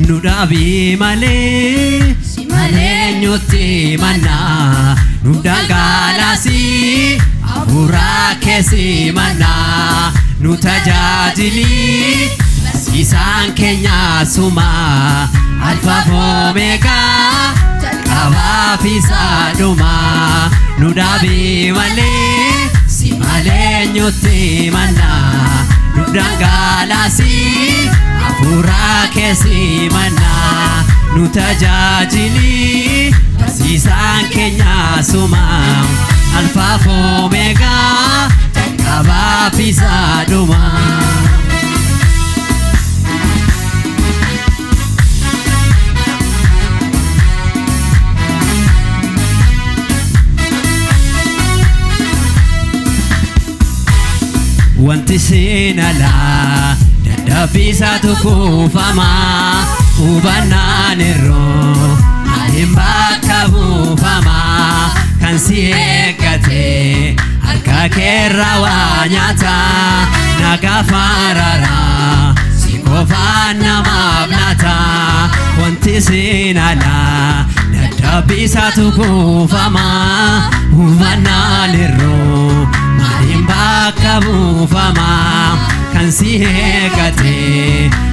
Nu dhaabii malee Si malee eenyutti mannaa nu dhangalaasi hafuura keessi mannaa nu tajaajili barsiisaan keenya suma alfaaf omeegaa jalqabaaf isa dhumaa nu dhaabii malee si malee eenyutti mannaa nu dhangalaasi hafuura keessi mannaa nu tajaajili barsiisaan keenya suma alfaaf omeegaa jalqabaaf isa dhumaa. Wanti siin alaa dadhabbiisaatu kuufama hubannaan irroo maaliin bakka buufama kan si eeggate harka keerra waa nyaata nagaa faarara si qofaan namaaf laata wanti siin alaa dadhabbiisaatu kuufama hubannaan irroo maaliin bakka buufama kan si eeggate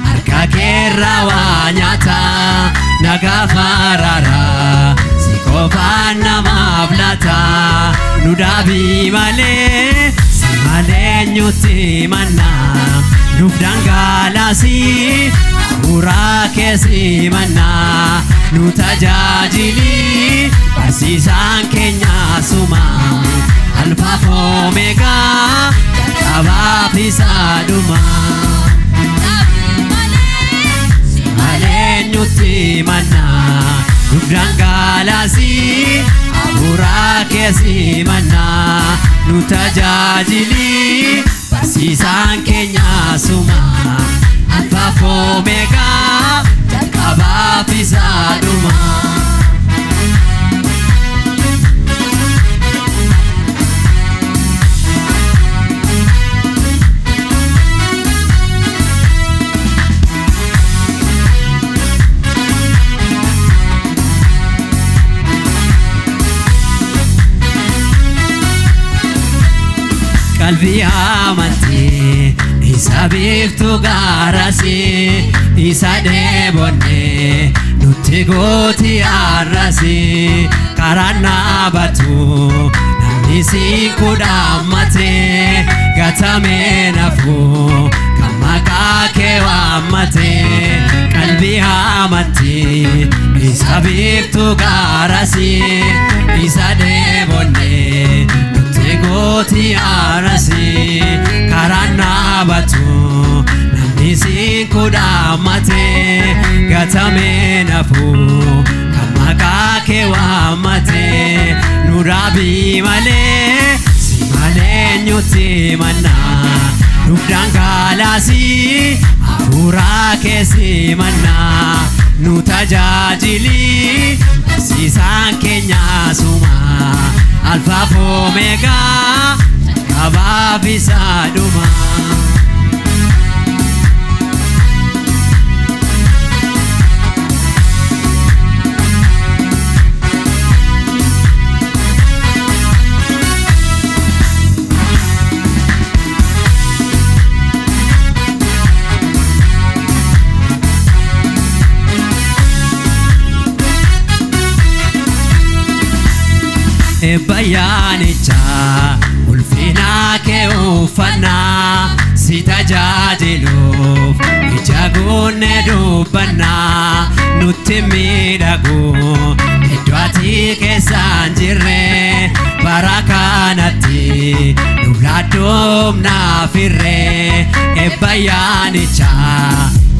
harka keerra waa nyaata nagaa faarara si qofaan namaaf laata nu dhaabii malee si malee eenyutti mannaa nuuf dhangalaasi hafuura keessi mannaa nu tajaajili barsiisaan keenya suma alfaaf omeegaa jalqabaaf isa dhumaa. Dhaabii malee Si malee eenyutti mannaa nuuf dhangalaasi hafuura keessi mannaa nu tajaajili barsiisaan keenya suma alfaaf omeegaa jalqabaaf isa dhumaa. Qalbii amantii isa biiftuu gaarasi isa dheebonne nutti gooti arrasi karaan dhaabatu namni si kudhammate gatamee nafu kan maqaa kee waammate qalbii amantii isa biiftuu gaarasi isa dheebonne nutti gooti arrasi karaan dhaabatu namni si kudhammate gatamee nafu kan maqaa kee waammate nu dhaabii malee si malee eenyutti mannaa nuuf dhangalaasi hafuura keessi mannaa nu tajaajili barsiisaan keenya suma alfaaf omeegaa jalqabaaf isa dhumaa. Bayyaanicha ulfina kee uffannaa si tajaajiluuf ija goone dubbannaa nutti miidhagu iddoo ati keessaan jirre bara kanatti nuuf laaddoomnaaf irree bayyaanicha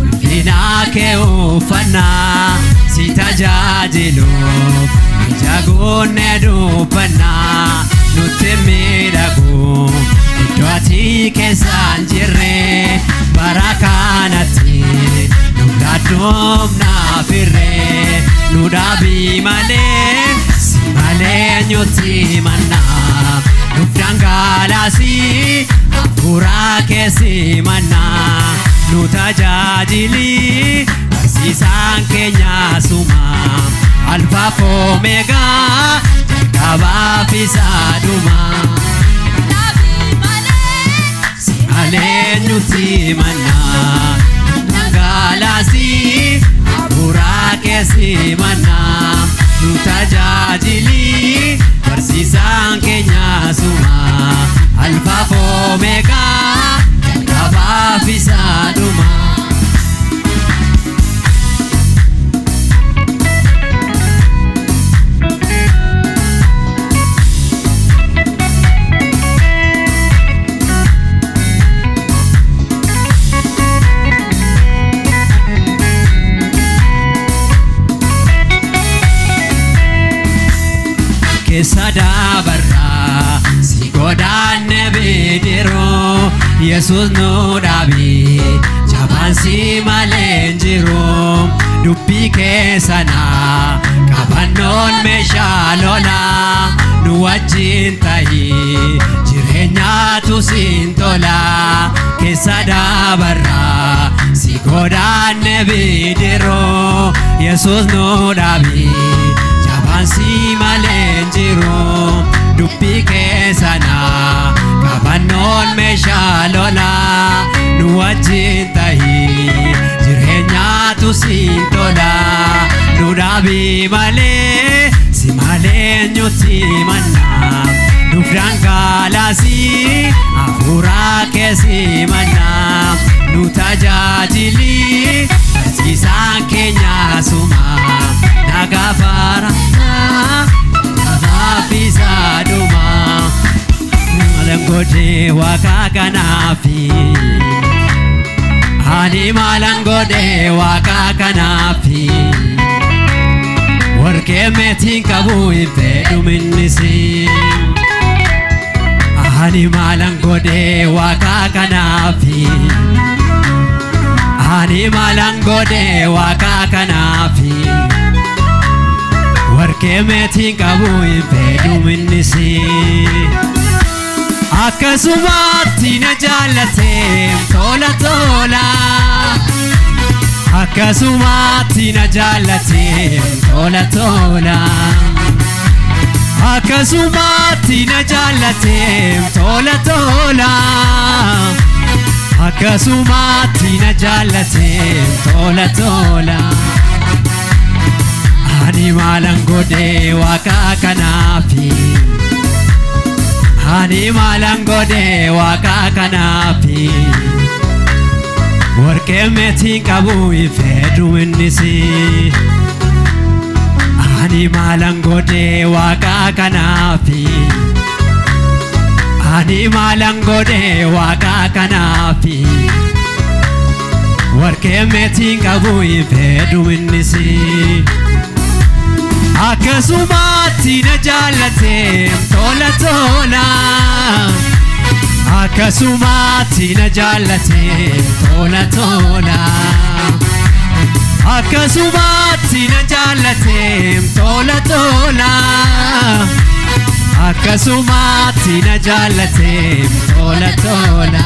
ulfina kee uffannaa si tajaajiluuf ija goone dubbannaa nutti miidhagu iddoo ati keessaan jirre bara kanatti nuuf laaddoomnaaf irree nu dhaabii malee si malee eenyutti mannaa nuuf dhangalaasi hafuura keessi mannaa nu tajaajili barsiisaa. Alfa fi Omega jalqabaa fi isa dhumaa. Si malee nuti mannaa dhangalaasii hafuura kee si mannaa nu tajaajili barsiisaan keenya suma. Alfa fi Omega jalqabaa fi isa dhumaa. Keessa dabarraa si godaanne bidiruu Yesuus nu dhaabi jabaan si malee hin jiru. Dubbii keessanaa qabannoon meeshaa lolaa nu wajjin ta'ii jireenyaatu siin tola. Keessa dabarraa si godaanne bidiruu Yesuus nu dhaabi jabaan si malee hin jiru. Dubbii keessanaa qabannoon meeshaa lolaa nu wajjin ta'ii jireenyaatu siin tola. Nu dhaabi malee si malee eenyutti mannaa nuuf dhangalaasii hafuura kee si mannaa nu tajaajili barsiisaan keenya suma. Nagaa faara nagaa fi isa dhumaa. Maalan godhee waaqa kanaafi ani maalan godhee waaqa kanaafi warqee meetiin qabu hin fedhu minnisi. Ani maalan godhee waaqa kanaafi ani maalan godhee waaqa kanaafi warqee meetiin qabu hin fedhu minnisi. Akkasumatti na jaallate tola tola. Akkasumatti na jaallate tola tola. Akkasumatti na jaallate tola tola. Akkasumatti na jaallate tola tola. Ani maalan godhee waaqa kanaafi ani maalan godhee waaqa kanaafi warqee meetiin qabu hin fedhu innisi. Ani maalan godhee waaqa kanaafi ani maalan godhee waaqa kanaafi warqee meetiin qabu hin fedhu innisi. Akkasumatti na jaallate tola tola. Akkasumatti na jaallate tola tola. Akkasumatti na jaallate tola tola. Akkasumatti na jaallate tola tola.